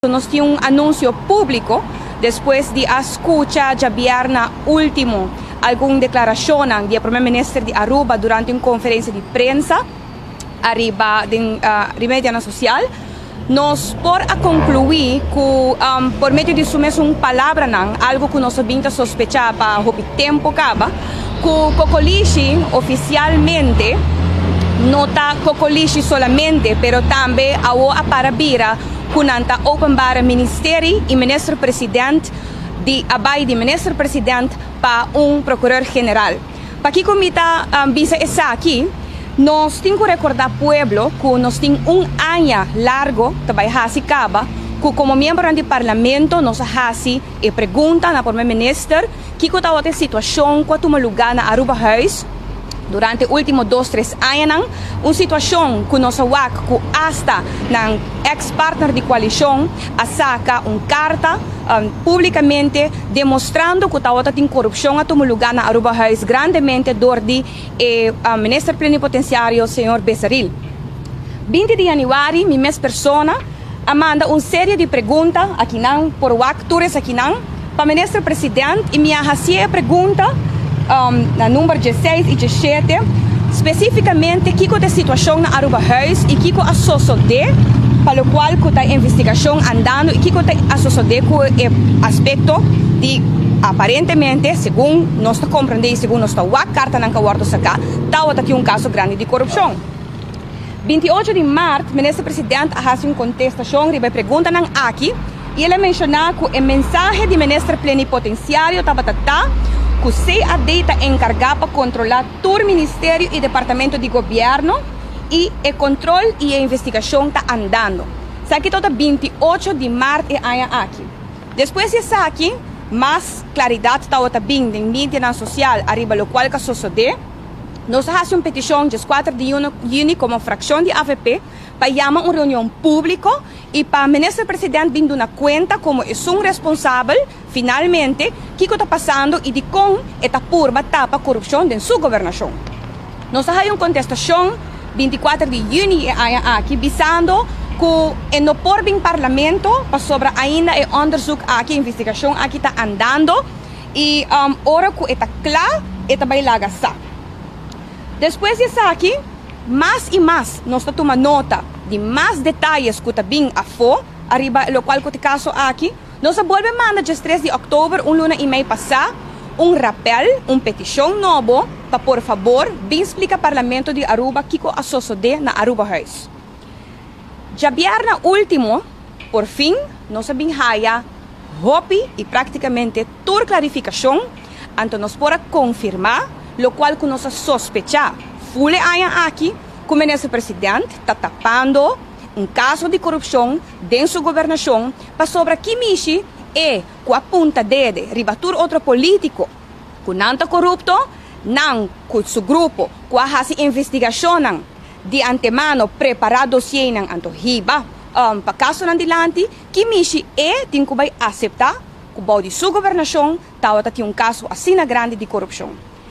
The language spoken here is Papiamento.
Nos tin un anuncio publico despues di a scucha djabierna ultimo algun declaracionnan di e Prome Minister di Aruba durante un conferencia di prensa ariba den medianan social. Nos por a conclui cu por medio di su mesun palabranan, algo cu nos a bin ta sospecha pa hopi tempo caba, cu Cocolishi oficialmente no ta Cocolishi solamente, pero tambe awo a para bira ku nan ta openbare Ministeri i Minister President di a bai di Minister President pa un Procureur General. Pakiko mi ta bisa esaki? Nos tin ku rekorda pueblo ku nos tin un aña largo ta bai hasi kaba ku komo miembronan di Parlamento nos a hasi e pregunta na Prome Minister kiko tabata e situashon ku a tuma luga na Arubahuis durante ultimo dos tres añanan, un situacion cu nos a wak cu hasta nan ex partner di coalicion a saca un carta publicamente demostrando cu tawata tin corupcion a tuma luga na Arubahuis grandemente door di e minister plenipotenciario señor Besaril. 20 di januari mi mes persona a manda un serie di pregunta akinan por wak tur esakinan pa minister president y mi a haci e pregunta na number 16 y 17 specificamente kico ta e situacion na Arubahuis y kico a sosode pa locual cu ta e investigacion andando y kico ta a sosode cu e aspecto di aparentemente segun nos ta comprende y segun nos ta wak cartanan cu a wordo saca tawata tin un caso grandi di corupcion. 28 di mart, Minister President a hasi un kontestashon riba e preguntanan aki i el a menshoná ku e mensahe di Minister Plenipotensiario tabata ta ku CAD ta enkargá pa kontrolá tur ministerio i departamento di gobièrnu i e kontrol i e investigashon ta andando. Esaki tabata 28 di mart e aña aki. Despues di esaki, mas klaridat tabata bin den medianan sosial ariba lokual ka sosodé. Nos a hasi un petishon 14 di yüni komo frakshon di avp pa yama un reunion públiko i pa Minister President bin duna kuenta komo esun responsabel finalmente kiko ta pasando i dikon e ta purba tapa korupshon den su gobernashon. Nos a haya un kontestashon 24 di yüni e aña aki bisando ku e no por bin Parlamento pasobra ainda e onderzoek aki, e investigashon aki ta andando. I ora ku e ta kla, e ta bai laga sa. Despues di esaki, mas i mas nos ta tuma nota di mas detayes ku ta bin afó ariba e lokual ku ta e kaso aki. Nos a bolbe manda 13 di òktober, un luna i mei pasá, un rapèl, un petishon nobo, pa por fabor bin splika Parlamento di Aruba kiko a sosodé na Arubahuis. Djabièrnè último, por fin nos a bin haya hopi y practicamente tur clarificacion, anto nos por a confirma locual cu nos a sospecha ful e aña aki cu Minister President ta tapando un caso di corupcion den su gobernacion pasobra ki mishi e cu a punta dede riba tur otro politico cu nan ta corupto, nan cu su grupo cu a haci investigacionnan di antemano prepara dossiernan anto hiba pa casonan dilanti. Ki mishi e tin ku bai aseptá ku bou di su gobernashon tabata tin un kaso asina grandi di korupshon?